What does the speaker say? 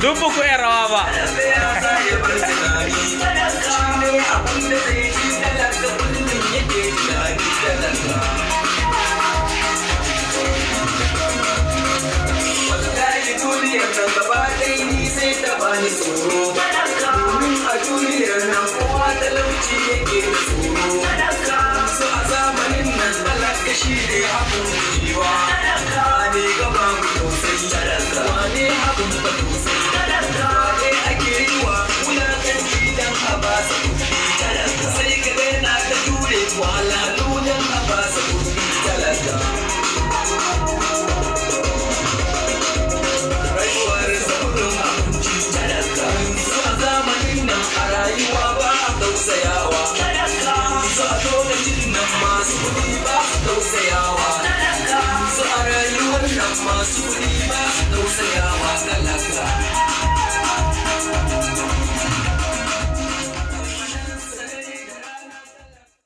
Duk ba ku iya rawa ba. Talaka ya za ya bar tunani. Shi ne abin da zai ci, talaka kullum yake tunani, talaka. Wallahi duniyar nan gaba ɗaya ni sai ta bani tsoro. Domin a duniyar nan kowa talauci yake da tsoro. Su a zamanin nan talaka shi ne abin gujewa. Wane gaba mu tausayi? Wane abin ba tausayi? Wane ake yi wa wulakanci dan a ba sa kuɗi? Sai ka ga yana ta jure wahalhalu dan a ba sa kuɗi, talaka. Rayuwar kudin abinci, talaka. Yanzu a zamanin nan a rayuwa ba a tausayawa. Yanzu a lokacin nan masu kuɗi ba su tausayawa. Yanzu a rayuwar nan masu kuɗi ba su tausayawa.